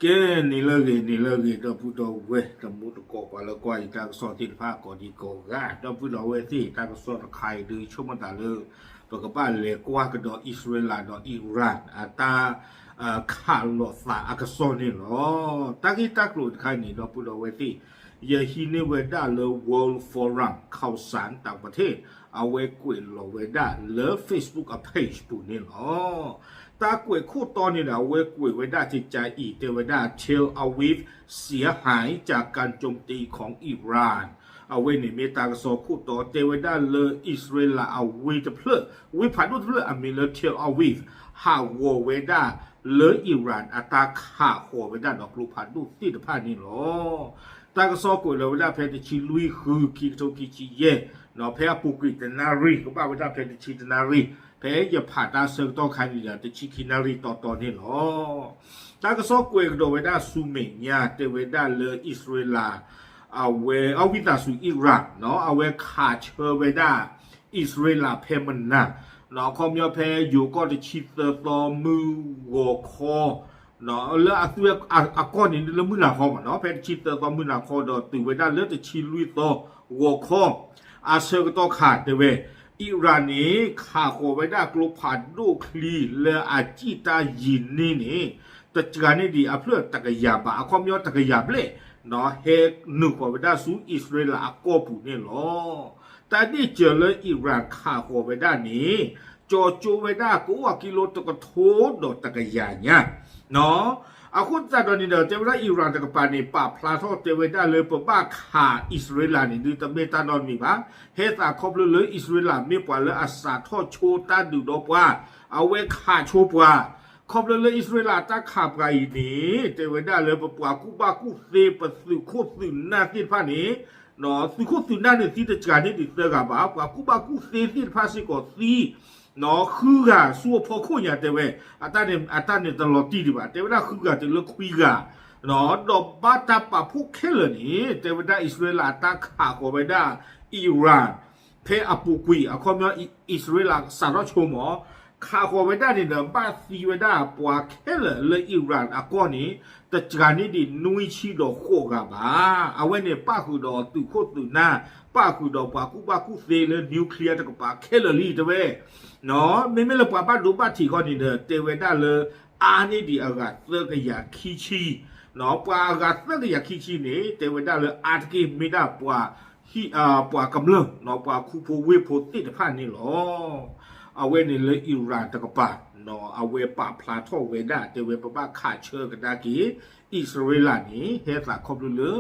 ကဲ နံၤလၢအဂ့ၤ နံၤလၢအဂ့ၤ ဒီပုၢ်ဒီဝဲၢ် တံၤသကိး ပှၤလၢကွၢ်ယတၢ်ကစီၣ်သ့ၣ်တဖၣ် ကိးဒံကိးဂၤ ဒီပုၢ်ဒီဝဲၢ်သ့ၣ် တၢ်ကစီၣ်တခါအံၤဒုး ဆိကမိၣ်သးလၢ ပကဘၣ်လဲၤကွၢ်ကဒီး အံၣ်စရ့လးဒီး Iran အတၢ် ခးလိာ်သးအကစီၣ်န့ၣ်လီၤ. တၢ်ဂ့ၢ်တၢ်ကျိၤတခါအံၤန့ၣ် ဒီပုၢ်ဒီဝဲၢ်သ့ၣ် ယဟံးန့ၢ်ဝဲဒၣ်လၢ World Forum Khaosod တၢ်ပထ့ၣ် အဝဲကွဲးလီၤဝဲဒၣ်လၢ Facebook အ page ပူၤန့ၣ်လီၤ. တၢ်ကွဲးခိၣ်တီန့ၣ်ဒီး အဝဲကွဲးဝဲဒၣ်ကကါအံၤ တဲဝဲဒၣ် Tel Aviv เสียหายจากการโจมตีของอิหร่าน အဝဲန့ၣ်မ့ၢ်တၢ်ကစီၣ်ခိၣ်တီ တဲဝဲဒၣ်လၢအံၣ်စရ့လးအဝ့ၢ်တဖျၢၣ် ဝ့ၢ်ဖးဒိၣ်တဖျၢၣ် အမံၤလၢ Tel Aviv ဟးဂီၤဝဲဒၣ်လၢ Iran အတၢ်ခးဃီၤဝဲဒၣ်ဒီးကျိဖးဒိၣ်သ့ၣ်တဖၣ်န့ၣ်လီၤ. တၢ်ကစီၣ်ကွဲးလီၤဝဲဒၣ်ဖဲတဆံလွံၢ်ဃု ခံကထိခံဆံယဲၢ် ဖဲအပူၤကွံာ်တနၣ်ရံၣ် ကဘၣ်ဝဲဒၣ်ဖဲတဆံတနၣ်ရံၣ် ဖဲယဖးတၢ်ဆၢကတီၢ်ခါန့ၣ်ဒီး တဆံခံနၣ်ရံၣ်တီတီန့ၣ်လီၤ. တၢ်ကစီၣ်ကွဲးကဒီးဝဲဒၣ်ဆူမဲာ်ညါ တဲဝဲဒၣ်လၢအံၣ်စရ့လး အဝဲ အဝံသးစူၤ Iran အဝဲခးဆၢဝဲဒၣ် အံၣ်စရ့လးဖဲမနၤ အခီပညီဖဲယိၤကီၢ်တဆံသၢသီမုၢ်ဂီၤခီ လၢအသွံၣ်အကီၢ်န့ၣ် လၢမုၢ်နၤခီမ့ၢ်နီၤ ဖဲတဆံသၢသီမုၢ်နၤခီဒီးတုၤဝဲဒၣ်လၢတဆံလွံၢ်သီဂီၤခီ အဆၢကတီၢ်ခါတဲဝဲ Iran န့ၣ် ခးဃီၤဝဲဒၣ်ကျိဖးဒိၣ်ချံလၢအစံၣ်တၢ်ယံာ်န့ၢ်န့ၣ် တစှၤန့ၢ်ဒံးအဖျၢၣ်တကယၤဘး အခီပညီတကယၤဘျဲၣ် ဟဲနုာ်ဃီၤဝဲဒၣ်ဆူအံၣ်စရ့လးအကီၢ်ပူၤန့ၣ်လီၤ. တၢ်ဒ့ၣ်စၢၤလၢ Iran ခးဃီၤဝဲဒၣ်န့ၣ် ကၠီကၠိဝဲဒၣ်ကအိၣ်အကံလိတကထိဒီးတကယၤညါ အဃိသတးဒီးန့ၣ်ဒီး တဲဝဲဒၣ် Iran တကပၤန့ၣ် ပာ်ဖျါထီၣ်တဲဝဲဒၣ်လၢပဘၣ်ခးအံၣ်စရ့လးန့ၣ် ဒုးတမ့ၢ်တၢ်နီတမံၤဘၣ်. ဟဲသးခီဖျိလၢအံၣ်စရ့လးမ့ၢ်ပှၤလၢအစးထီၣ်ဆိတၢ်ဒုးဒီးပှၤ အဝဲခးဆိပှၤ ခီဖျိလၢအံၣ်စရ့လးတၢ်ခးပှၤအံၤန့ၣ် တဲဝဲဒၣ်လၢပပှၤကူၣ်ဘၣ်ကူၣ်သ့ ပသုးခိၣ်သုးနၢ်သ့ၣ်တဖၣ်န့ၣ် သုးခိၣ်သုးနၢ်န့ၣ်သံတစှၤန့ၢ်ဒံးသၢဂၤဘၣ် ပှၤကူၣ်ဘၣ်ကူၣ်သ့သ့ၣ်တဖၣ်စ့ၢ်ကီးသံ ဃုဂၤဆူအဖီခိၣ်ညါတဲဝဲ အတၢ်န့ၣ်တလီၤတံၢ်ဒံးဘၣ် တဲဝဲဒၣ်ဃုဂၤတုၤလၢခွံဂၤ ဒီးဘၣ်တၢ်ပာ်ဖှိၣ်ခဲလၢာ်န့ၣ် တဲဝဲဒၣ်အံၣ်စရ့လးတၢ်ခးဃီၤဝဲဒၣ် Iran ဖဲအပူၤကွံာ် အခီပညီ အံၣ်စရ့လးစးထီၣ်ဆိမ့ၢ် ခးဃီၤဝဲဒၣ်န့ၣ်ဒီး ဘၣ်သံဝဲဒၣ်ပှၤခဲလၢာ်လၢ Iran အကီၢ်န့ၣ် တစှၤန့ၢ်ဒံးနွံဆံဒီးဃိးဂၤဘၣ်. အဝဲန့ၣ်ပၣ်ဃုာ်ဒီးသုးခိၣ်သုးနၢ် ပၣ်ဃုာ်ဒီးပှၤကူၣ်ဘၣ်ကူၣ်သ့လၢ nuclear တကပၤခဲလၢာ်လံတဲဝဲ မ့မ့ၢ်လၢပှၤဘၣ်ဒိဘၣ်ထံးခီန့ၣ်ဒီး တဲဝဲဒၣ်လၢ အါန့ၢ်ဒံးအဂၤသၢကယၤခံဆံ ပှၤအဂၤသၢကယၤခံဆံန့ၣ် တဲဝဲဒၣ်လၢအါတက့ၢ်မ့ၢ်ဒၣ်ပှၤ ပှၤကမျၢၢ် ပှၤခူဖိဝ့ၢ်ဖိသ့ၣ်တဖၣ်န့ၣ်လီၤ. အဝဲန့ၣ်လၢ Iran တကပၤ အဝဲပာ်ဖျါထီၣ်ဝဲဒၣ် တဲဝဲပဘၣ်ခးဆၢကဒါက့ၤ အံၣ်စရ့လးန့ၣ် ဟဲသးခီဖျိလၢ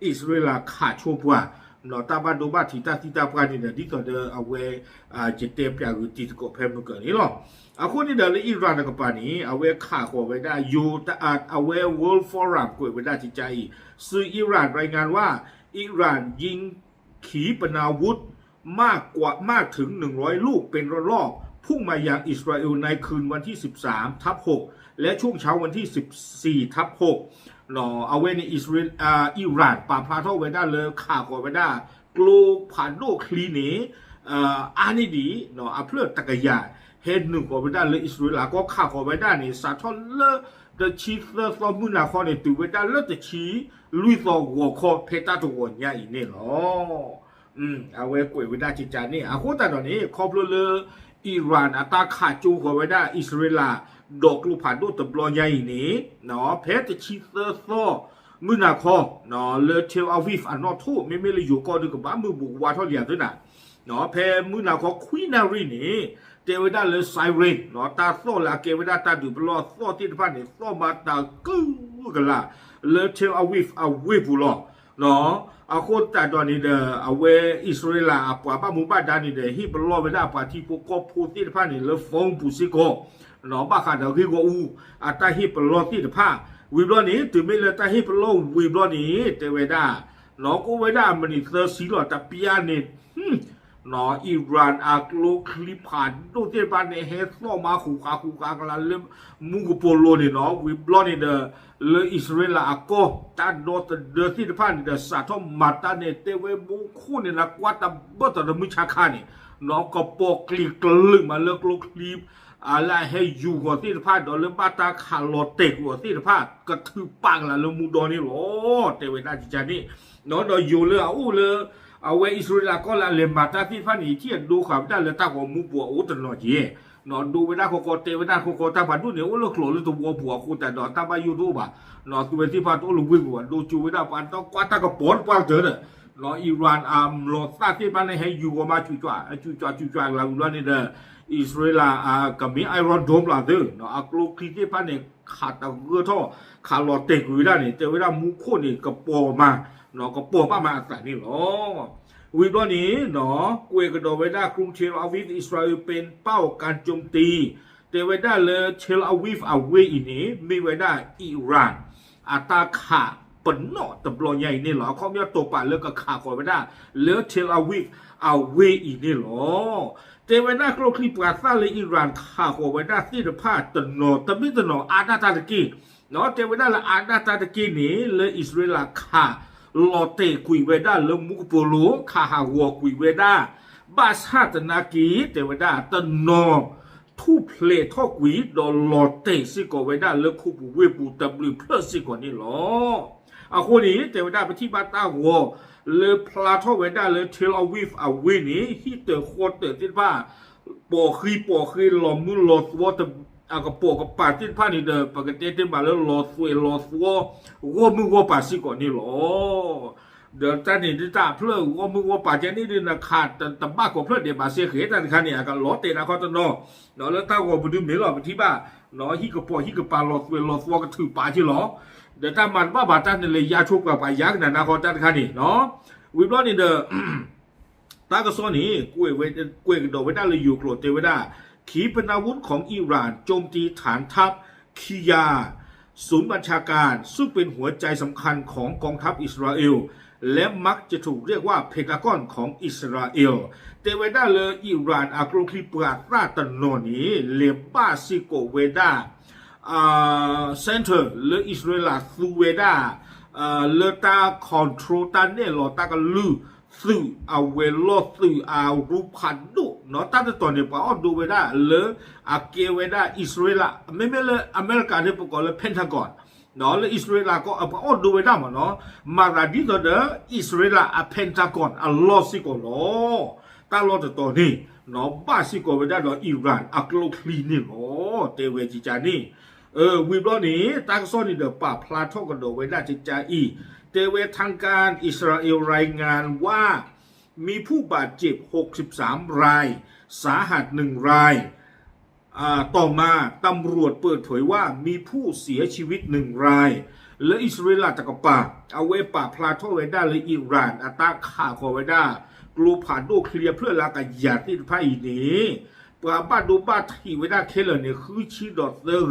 အံၣ်စရ့လးခးဆိပှၤ တၢ်ဘၣ်ဒိဘၣ်ထံးတၢ်သံတၢ်ပှၢ်န့ၣ်ဒီး ဒ်သိးဒီးအဝဲ ယတဲပျးဂုာ်တံၤသကိးဖဲမုၢ်ကၢၤန့ၣ်လီၤ. အဃိန့ၣ်ဒီးလၢ Iran တကပၤန့ၣ် အဝဲခးဃီၤဝဲဒၣ်ယိ အဝဲ World Forum ကွဲးဝဲဒၣ်ကကါအံၤ สื่ออิหร่านรายงานว่า อิหร่านยิงขีปนาวุธมากกว่ามากถึง หนึ่งร้อย ลูกเป็นระลอก พุ่งมายังอิสราเอลในคืนวันที่ สิบสามทับหก และช่วงเช้าวันที่ สิบสี่ทับหก အဝဲန့ၣ် အံၣ်စရ့လး အံၣ်ရၣ် ပာ်ဖျါထီၣ်ဝဲဒၣ်လၢခးဃီၤဝဲဒၣ် ကျိဖးဒိၣ်ချံန့ၣ် အါန့ၢ်ဒံး အဖျၢၣ်တကယၤ ဟဲနုာ်ဃီၤဝဲဒၣ်လၢအံၣ်စရ့လးကီၢ် ခးဃီၤဝဲဒၣ်န့ၣ် စးထီၣ်လၢတဆံသၢသီမုၢ်နၤခီန့ၣ် တုၤဝဲဒၣ်လၢတဆံလွံၢ်သီဂီၤခီ ဖဲတၢ်တဂီၤညါအံၤန့ၣ်လီၤ. အဝဲကွဲးဝဲဒၣ်ကကါန့ၣ် အဃိသတးဒီးန့ၣ် ခီဖျိလၢ အံၣ်ရၣ်အတၢ်ခးကၠိဃီၤဝဲဒၣ်အံၣ်စရ့လး ဒီးကျိဖးဒိၣ်တဘျီညါအံၤန့ၣ် ဖဲတဆံသၢသီ မုၢ်နၤခီ လၢ Tel Aviv အနီၣ်ထိၣ် မ့မ့ၢ်လၢယိၤကီၢ်ဒုးကဘၣ်မုၢ်ဘူးကဝါထီၣ်လံသုနၤ ဖဲမုၢ်နၤခီခွံနၣ်ရံၣ်န့ၣ် တဲဝဲဒၣ်လၢ siren တၢ်သီၣ်လၢအကဲဝဲဒၣ်တၢ်ဒုးပလီၢ်အသီၣ်သ့ၣ်တဖၣ်န့ၣ် သီၣ်မၤတၢ်ကုၢ်ကလာ် လၢ Tel Aviv အဝ့ၢ်ပူၤလီၤ. အဃိသတးဒီးန့ၣ်ဒီး အဝဲအံၣ်စရ့လးအပှၤဘၣ်မူဘၣ်ဒါန့ၣ်ဒီး ဟ့ၣ်ပလီၢ်ဝဲဒၣ်အပှၤထံဖိကီၢ်ဖိသ့ၣ်တဖၣ်န့ၣ် လၢ phone ပူၤစ့ၢ်ကီး ဘၣ်ဃးဒီးဂ့ၢ်ဂီၢ်အူ အတၢ်ဟ့ၣ်ပလီၢ်သ့ၣ်တဖၣ် ဝံၤဘျီန့ၣ် တုၤမ့ၢ်လၢတၢ်ဟ့ၣ်ပလီၢ်ဝံၤဘျီန့ၣ် တဲဝဲဒၣ် ကအိၣ်ဝဲဒၣ်အမံးနံးသၢဆံလီၤ တပျၢ်န့ၣ် အံၣ်ရၣ်အကျိချံဖးဒိၣ်သ့ၣ်တဖၣ် ဟဲသီၣ်မၤဃူးဃာ်ဃူးဃာ်ကလၤလၢမူကပိာ်လိၤန့ၣ်နီၤ ဝံၤဘျီန့ၣ်ဒီး လၢအံၣ်စရ့လးအကီၢ် တၢ်ဒီသဒၢသ့ၣ်တဖၣ်န့ၣ်ဒီး စးထီၣ်မၤတၢ်န့ၣ် တဲဝဲမူခိၣ်န့ၣ်လၢကွၢ်တဘၢၣ်စၢၤဒီးမုၢ်ဆါခါန့ၣ် နီၤ ကပိာ်ကျံၤကလုာ်မးလၢကျိချံ လၢအဟဲယူၤဃီၤသ့ၣ်တဖၣ် ဒီးလၢဘၣ်တၢ်ခးလီၤတဲာ်ကွံာ်အီၤသ့ၣ်တဖၣ် ကထုးပာ်ကလၤလၢမူဒီန့ၣ်လီၤ တဲဝဲဒၣ်ကကန့ၣ်, ဒီးယိၤလၢအအိၣ်လၢ အဝဲအံၣ်စရ့လးကီၢ်လၢအလဲၤမၤတၢ်သ့ၣ်တဖၣ်န့ၣ် ထံၣ်အဒိဃာ်ဝဲဒၣ်လၢတၢ်ဂီၤမူပူၤအအိၣ်တနီၤက့ၤ, ဒိဝဲဒၣ်ခီခီ တဲဝဲဒၣ်ခီခီ တၢ်ဖးဒိၣ်န့ၣ် အိၣ်လၢကျိးလၢသဝီပူၤအဃိသတးဒီး တၢ်ဘၣ်ယိၣ်တအိၣ်ဘၣ်, သုဝဲသ့ၣ်တဖၣ်တအိၣ်လၢဝ့ၢ်ပူၤဘၣ် ဒိကၠိဝဲဒၣ်ပှၤတၢ်ကွၢ်တၢ်ကပီၤတပှၢ်ကတၢၢ်ဒီး အံၣ်ရၣ်အမျိာ်သၣ်သ့ၣ်တဖၣ်န့ၣ် ဟဲယူၤဂီၤမး ကၠူကၠူကၠူကၠူကၠူကၠူကၠူလၢဝံၤဘျီန့ၣ်ဒီး အံၣ်စရ့လး ကမ့ၢ် Iron Dome လီၤသ့, အကျိချံသ့ၣ်တဖၣ်န့ၣ် ခးတဂၢၢ်ထီၣ် ခးလီၤတဲာ်ကွံာ်ဝဲဒၣ်န့ၣ် တဲဝဲဒၣ်မူခိၣ်န့ၣ် ကပီၤမး, ကပီၤဘၣ်မးအသးန့ၣ်လီၤ. ဝံၤဘျီန့ၣ် ကွဲးကဒီးဝဲဒၣ် กรุงเทลอาวีฟ อิสราเอลเป็นเป้าการโจมตี တဲဝဲဒၣ်လၢ Tel Aviv အဝ့ၢ်အံၤန့ၣ် မ့ၢ်ဝဲဒၣ် အံၣ်ရၣ် အတၢ်ခးပနီၣ်တဘျီညါအံၤန့ၣ်လီၤ. အခီပညီတိာ်ပာ်လၢကခးဃီၤဝဲဒၣ်လၢ Tel Aviv အဝ့ၢ်အံၤန့ၣ်လီၤ. တဲဝဲဒၣ်ကျိချံပှၤသၣ်လၢအံၣ်ရၣ်ခးဃီၤဝဲဒၣ်သ့ၣ်တဖၣ်တနီၤ တမ့ၢ်တနီၤအါဒၣ်တၢ်တက့ၢ်, တဲဝဲဒၣ်လၢအါဒၣ်တၢ်တက့ၢ်န့ၣ် လၢအံၣ်စရ့လးခးလီၤတဲာ်ကွံာ်ဝဲဒၣ်လၢမူကပိာ်လိၤ ခးဟးဂီၤကွံာ်ဝဲဒၣ် ဘၣ်ဆၣ်သနာ်က့ တဲဝဲဒၣ်တနီၤ ထူၣ်ဖျဲးထီၣ်ကွံာ် ဒီးလီၤတဲာ်စ့ၢ်ကီးဝဲဒၣ်လၢခိပူၤဝ့ၢ်ပူၤတဘျုးဖျၢၣ်စ့ၢ်ကီးန့ၣ်လီၤ. အဃိန့ၣ် တဲဝဲဒၣ်ပထံၣ်ဘၣ်တၢ်ဂီၤလၢဖျါထီၣ်ဝဲဒၣ်လၢ Tel Aviv အဝ့ၢ်န့ၣ် ဟံၣ်တၢၤဃီတၢၤသ့ၣ်တဖၣ် ပိာ်ဃံပိာ်ဃ့ လီၤမုၢ်လီၤသွီ အကပိာ်ကပၤသ့ၣ်တဖၣ်န့ၣ်ဒီး ပကတဲတ့ၢ်မးလၢလီၤသွဲၣ်လီၤသွီ ဂီၢ်မုၢ်ဂီၢ်ပၤစ့ၢ်ကီးန့ၣ်လီၤ. ဒီးတၢ်န့ၣ်ဒ်တၢ်ဖျၢၣ်ဂီၢ်မုၢ်ဂီၢ်ပၤကဲန့ၣ်ဒ်နခးတဘၣ်ကီးဖျၢၣ်ဒဲးဘၣ်စ့ၢ်ကီးတၢ်တခါန့ၣ် အကလီၤတဲာ်နၤခီတနီၤ, ဒီးလၢတၢ်ဂီၤပဒုမ့ၢ်လီၤပထံၣ်ဘၣ် ဟံၣ်ကပိာ်ဟံၣ်ကပၤလီၤသွဲၣ်လီၤသွီကထုးပာ်က့ၤလီၤ. ဒီးတၢ်မၤတဘၣ်ဘၣ်တၢ်န့ၣ်လဲၤယါဆိပှၤပှၤယါကနၤနၤခီတၢ်တခါန့ၣ် ဝံၤဘျီန့ၣ်ဒီး တၢ်ကစီၣ်န့ၣ် ကွဲးကဒီးဝဲဒၣ်လၢယိၤကျိာ်တဲဝဲဒၣ် ขีปนาวุธของอิหร่านโจมตีฐานทัพคิยา ศูนย์บัญชาการ ซึ่งเป็นหัวใจสำคัญของกองทัพอิสราเอล และมักจะถูกเรียกว่า เพนทากอน ของอิสราเอล တဲဝဲဒၣ်လၢအံၣ်ရၣ်အကျိချံပှၤသၣ်တနီၤန့ၣ် လဲၤဘၣ်စ့ၢ်ကီးဝဲဒၣ် center လၢအံၣ်စရ့လးသူဝဲဒၣ် လၢတၢ် control တၢ်နဲၣ်လီၤတၢ်ကလုၢ် သုးအဝဲၤလီၢ်သုးအရူၢ်ဖးဒိၣ် တၢ်တတီၤန့ၣ် ပှၤအီၣ်ဒိဝဲဒၣ်လၢ အကဲဝဲဒၣ်အံၣ်စရ့လး မ့မ့ၢ်လၢအမဲရကၤန့ၣ် ပကိးလၢ Pentagon လၢအံၣ်စရ့လးကီၢ် ပှၤအီၣ်ဒိဝဲဒၣ်မ့ၢ်နီၤ မၤသးဒ်သိးဒီး အံၣ်စရ့လးအ Pentagon အလီၢ်စ့ၢ်ကီးလီၤ. တၢ်လီၢ်တတီၤန့ၣ် ဘၣ်စ့ၢ်ကီးဝဲဒၣ်ဒီးအံၣ်ရၣ်အကျိချံန့ၣ်လီၤ တဲဝဲကကန့ၣ် ဝံၤဘျီန့ၣ် တၢ်ကစီၣ်န့ၣ်ဒီး ပာ်ဖျါထီၣ်ကဒီးဝဲဒၣ်ကကအံၤ တဲဝဲ ทางการอิสราเอลรายงานว่า มีผู้บาดเจ็บ หกสิบสามราย สาหัส หนึ่งราย อ่า ต่อมาตำรวจเปิดเผยว่ามีผู้เสียชีวิตหนึ่งราย လၢအံၣ်စရ့လးတကပၤ အဝဲပာ်ဖျါထီၣ်ဝဲဒၣ်လၢအံၣ်ရၣ်အတၢ်ခးဃီၤဝဲဒၣ် ကျိဖးဒိၣ်ချံအဖျၢၣ်လၢအကယၤသ့ၣ်တဖၣ်အံၤန့ၣ် ပှၤဘၣ်ဒိဘၣ်ထံးဝဲဒၣ်ခဲလၢာ်န့ၣ် ဃုဆံဒီး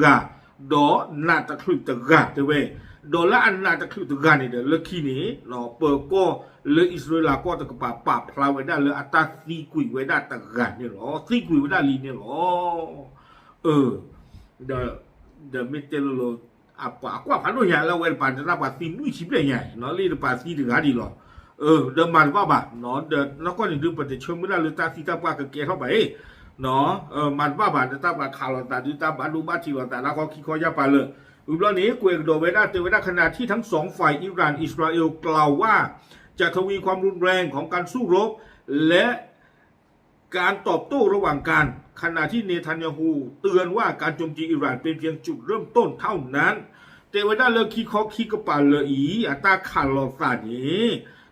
သၢဂၤ ဒီးနးတချုးတဂၤတဲဝဲ ဒီးလၢအနးတချုးတဂၤန့ၣ်ဒီး လၢခံန့ၣ် ပၢၤကီၢ်လၢအံၣ်စရ့လးကီၢ်တကပၤ ပာ်ဖျါဝဲဒၣ်လၢအတၢ်သံကွံာ်ဝဲဒၣ်တဂၤန့ၣ်လီၤ. သံကွံာ်ဝဲဒၣ်လံန့ၣ်လီၤ. ဒီး ဒီးမ့ၢ်တဲလိၤလိၤ အပှၤကွၢ်ဖးဒိၣ်ညါလၢအဝဲတပၤ တၢ်ပှၤသံနွံဆံဘျဲၣ်ညါ လၢတပၤသံတဂၤဒံးလီၤ. ဒီးမၤတဘၣ်ဘၣ် ဒီးနီၢ်ကီၢ်န့ၣ်ဒုး ပတဆၢမုၢ်လၢ်လၢတၢ်သံတၢ်ပှၢ်ကကဲထီၣ်ဘၣ်အံၤ မၤတဘၣ်ဘၣ် ဒီးတၢ်ပှၤခးလိာ်သးဒုး တၢ်ဘၣ်ဒိဘၣ်ထံးလိာ်သး တၢ်ခီခံခီယၢ်ပၤလၢာ် ဝံၤဘျီန့ၣ် ကွဲးကဒီးဝဲဒၣ် တဲဝဲဒၣ် ขณะที่ทั้งสองฝ่าย อิหร่าน อิสราเอล กล่าวว่า จะทวีความรุนแรงของการสู้รบ และ การตอบโต้ระหว่างกัน ขณะที่ เนทันยาฮู เตือนว่าการโจมตีอิหร่านเป็นเพียงจุดเริ่มต้นเท่านั้น တဲဝဲဒၣ်လၢခံခီခံကပၤလၢာ်အံၤ အတၢ်ခးလိာ်သးန့ၣ်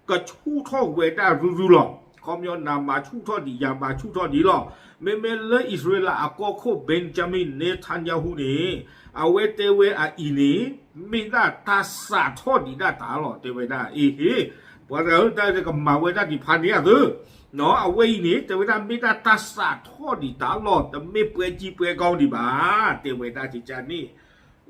ကဆူၣ်ထီၣ်ဝဲဒၣ်ရုရုလီၤ. ခီပညီနၤမၤဆူၣ်ထီၣ်ဒံး ယၤမၤဆူၣ်ထီၣ်ဒံးလီၤ. မ့မ့ၢ်လၢအံၣ်စရ့လးအကီၢ်ခိၣ် Benjamin Netanyahu န့ၣ် အဝဲတဲဝဲအအံၤန့ၣ် မ့ၢ်ဒၣ်တၢ်စးထီၣ်ဒံးဒၣ်တၢ်လီၤ တဲဝဲဒၣ် အ့ဟ့ ပှၤတဂၤတၢ်ကမၤဝဲဒၣ်ဒံးဖးန့ၢ်အသၢ အဝဲအံၤန့ၣ် တဲဝဲဒၣ်မ့ၢ်ဒၣ်တၢ်စးထီၣ်ဒံးတၢ်လီၤ တမ့ၢ်ပွဲကြီးပွဲကောင်းဒံးဘၣ် တဲဝဲဒၣ်ကကန့ၣ်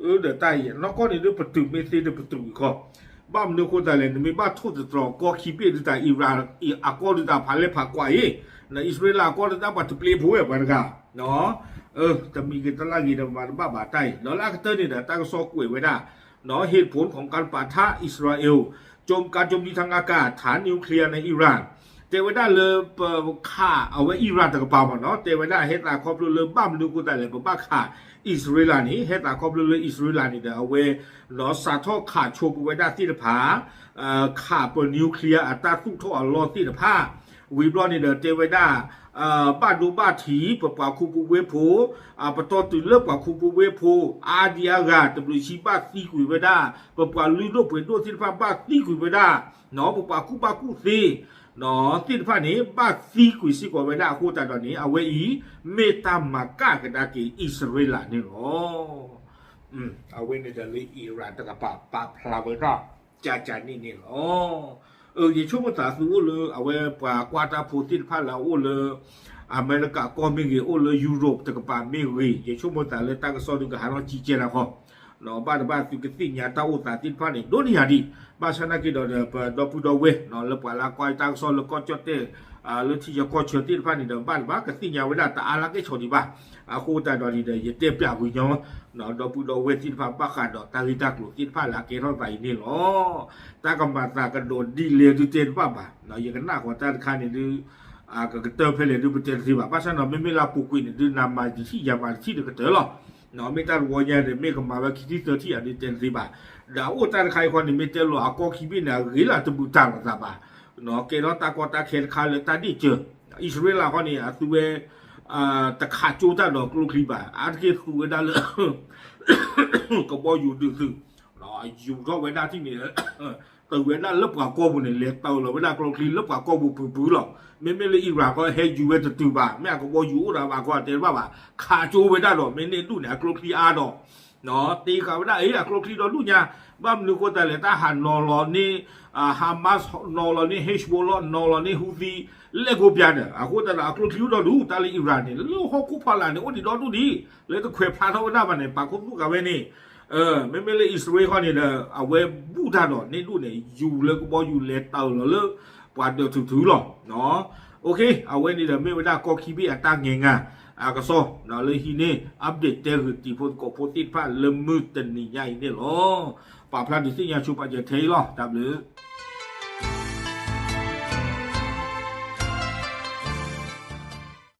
အၢ ဒီးတၢ်အံၤ နီၢ်ကီၢ်န့ၣ်ဒုးပတုာ်မ့ၢ်သ့ဒီးပတုာ်ဂ့ၤခီ ဘၣ်မနုၤအဃိသတးလဲၣ် နမ့ၢ်ဘၣ်ထိၣ်သတြီၤကီၢ်ခံဘ့ၣ်ဒုးတၢ် အံၣ်ရၣ် အကီၢ်ဒုးတၢ်ဖးလဲၢ်ဖးကွၢ်အံၤ အံၣ်စရ့လးအကီၢ်ဒုးတၢ်ပှၤတပျ့ဖိဝဲပှၤတဂၤ တမံၤဂ့ၤတလၢ်ဂ့ၤဒီးမၤတဘၣ်ဘၣ်တၢ်အံၤ ဒီးလၢအကတၢၢ်န့ၣ်ဒီး တၢ်ကစီၣ်ကွဲးဝဲဒၣ် เหตุผลของการปะทะ อิสราเอล โจม การโจมตีทางอากาศ ฐานนิวเคลียร์ในอิหร่าน แถลงการ တဲဝဲဒၣ်လၢပခးအဝဲအံရၣ်တကပၤမ့ၢ်နီၤ, တဲဝဲဒၣ်ဟဲသးခီဖျိလၢဘၣ်မနုၤအဃိသတးလဲၣ် ပဘၣ်ခးအံၣ်စရ့လးန့ၣ်, ဟဲသးခီဖျိလၢအံၣ်စရ့လးန့ၣ်ဒီး အဝဲ စးထီၣ်ခးဆိပဝဲဒၣ်သ့ၣ်တဖၣ်, ခးပ nuclear အတၢ်သူၣ်ထီၣ်အလီၢ်သ့ၣ်တဖၣ်, ဝံၤဘျီန့ၣ်ဒီးတဲဝဲဒၣ် ဘၣ်ဒိဘၣ်ထံး ပပှၤခူပူဝ့ဖိ, ပတီၢ်တုၤလၢပှၤခူပူဝ့ဖိ အါဒံအါဂၤ တဘျုးဆံဘၣ်သံကွံာ်ဝဲဒၣ်, ပပှၤလုၢ်ဒိၣ်ပှ့ၤဒိၣ်သ့ၣ်တဖၣ်ဘၣ်သံကွံာ်ဝဲဒၣ်, ပပှၤကူၣ်ဘၣ်ကူၣ်သ့ သ့ၣ်တဖၣ်န့ၣ် ဘၣ်သံကွံာ်စ့ၢ်ကီးဝဲဒၣ်အဃိသတးဒီးန့ၣ် အဝဲအံၤ မ့ၢ်တၢ်မၤကၣ်ကဒါက့ၤအံၣ်စရ့လးန့ၣ်လီၤ. အဝဲန့ၣ်ဒီးလၢအံရၣ်တကပၤပာ်ဖျါဝဲဒၣ် ကၠၢ်ကၠၢ်န့ၣ်န့ၣ်လီၤ. ယဆိကမိၣ်သးသုအိၣ်လၢအဝဲပှၤကွၢ်တၢ်ဖိသ့ၣ်တဖၣ်လၢအအိၣ်လၢ အမဲရကၤကီၢ်မ့ၢ်ဂ့ၤ, အိၣ်လၢ Europe တကပၤမ့ၢ်ဂ့ၤ, ယဆိကမိၣ်သးလၢတၢ်ကစီၣ်ဒုးကဟးထီၣ်ကံကဲနၤဃီ ဘၣ်တဘၣ်သုကသ့ၣ်ညါတၢ်အိၣ်သးသ့ၣ်တဖၣ်န့ၣ် ဒိၣ်န့ၢ်ယၤဒံး, ဘၣ်ဆၣ်နာ်က့ဒီး ပဒီပုၢ်ဒီဝဲၢ် လၢပှၤလၢကွၢ်တၢ်ကစီၣ်လၢကီၢ်ကၠီၣ်တဲၣ် လၢထံဆၢကီၢ်ဆၢသ့ၣ်တဖၣ်န့ၣ်ဒီး ဘၣ်တဘၣ်ကသ့ၣ်ညါဝဲဒၣ်တအါလၢကဲၣ်ဆိးဒံးဘၣ်. အဃိသတးဒီးန့ၣ်ဒီး ယတဲပျးကွံာ်ညီ ဒီပုၢ်ဒီဝဲၢ်သ့ၣ်တဖၣ်ဘၣ်ဃးဒီးတၢ်ဂ့ၢ်တၢ်ကျိၤသ့ၣ်တဖၣ်လၢအကဲထီၣ်သးအံၤန့ၣ်လီၤ. တၢ်ကမၤသးကဒီးဒ်လဲၣ်ဒုးတဲတဘၣ်ဘၣ်, ယကနၣ်ဃီတၢ်တခါန့ၣ်ဒုး ကကတၢၢ်ဖဲလဲၣ်ဒုးပတဲတသ့ဘၣ်. ဘၣ်ဆၣ်ဒီး မ့မ့ၢ်လၢအပူၤကွံာ်န့ၣ်ဒုး နမၤတထံၣ်ယၤမၤတထံၣ်တကတၢၢ်လီၤ. မ့ၢ်တၢ်တဝီညါဒီး မ့ၢ်ကမၤဝဲခံထံၣ်သၢထံၣ်အဒုးတဲတသ့ဘၣ်. ဒီးအအိၣ်တၢ်တခါအံၤဃီန့ၣ် မ့ၢ်တဲလီၤအကီၢ်ခံဘ့ၣ်န့ၣ် အဂ့ၤလၢတဘူၣ်တၢ်လိာ်သးဘၣ်. ကဲထီၣ်တၢ်ကီတၢ်ခဲတခါလၢတၢ်ဒ့ၣ်စၢၤ, အံၣ်စရ့လးဃီန့ၣ် အသုဝဲ တခးကၠိတၢ်ဒီးကျိချံဘၣ်, အါတက့ၢ်သူဝဲဒၣ်လၢ ကဘီယူၤဒုးသုး, ယူၤထီၣ်ဝဲဒၣ်ထံၣ်န့ၣ် တုၤဝဲဒၣ်လၢပှၤကီၢ်ပူၤန့ၣ် လဲၤတၢလီၤဝဲဒၣ်ကျိချံလၢပှၤကီၢ်ပူၤပူၤပူၤလီၤ. မ့မ့ၢ်လၢအံရၣ်ဃီဟဲယူၤဝဲတတုၤဘၣ်, မ့ၢ်အကဘီယူၤအိၣ်ဒီးဘၣ်ကီၢ်တဲတဘၣ်ဘၣ်, ခးကၠိဝဲဒၣ်ဒီး မ့ၢ်န့ၢ်ဒူၣ်န့ၣ် အကျိချံအါဒီး တ့ဃာ်ဝဲဒၣ်အံၤအကျိချံဒီးဒူၣ်ညါ, ဘၣ်မနုၤအဃိသတးလဲၣ် တၢ်ဟးနီၤလီၤန့ၢ် Hamas နီၤလီၤန့ၢ် Hezbollah နီၤလီၤန့ၢ် Houthi လဲၣ်ကိးပျါဒီး အဃိသတးဒီးအကျိချံအိၣ်ဒီးဒူၣ် တၢ်လၢအံရၣ်န့ၣ် လၢဟီၣ်ခိၣ်ဖီလာ်န့ၣ် အိၣ်ဒံးဒီဒူၣ်ဒံး လၢတခွဲးဖျါထီၣ်ဝဲဒၣ်ဘၣ်န့ၣ် ပာ်ခူသူၣ်ဃာ်ဝဲန့ၣ် မ့မ့ၢ်လၢအံၣ်စရ့လးဃီန့ၣ်ဒီး အဝဲဘူၣ်တၢ်ဒီးန့ၢ်ဒူၣ်န့ၣ် ယူၤလၢကဘီယူၤလဲၤတၢ်အၢၣ်လီၤလၢ ပှၤဒၢးထူၣ်ထူၣ်လီၤ. အဝဲန့ၣ်ဒီးမ့ၢ်ဝဲဒၣ်ကီၢ်ခံဘ့ၣ်အတၢ်ငဲၤငါ အကစီၣ် လၢဟံးန့ၢ် update တဲဂုာ်တံၤဖိသကိးဖိသ့ၣ်တဖၣ်လၢမုၢ်တနံၤညါအံၤန့ၣ်လီၤ. ပာ်ဖျါဒုးသ့ၣ်ညါဆိပာ်စၢၤထဲအံၤလီၤ. တၢ်ဘျုး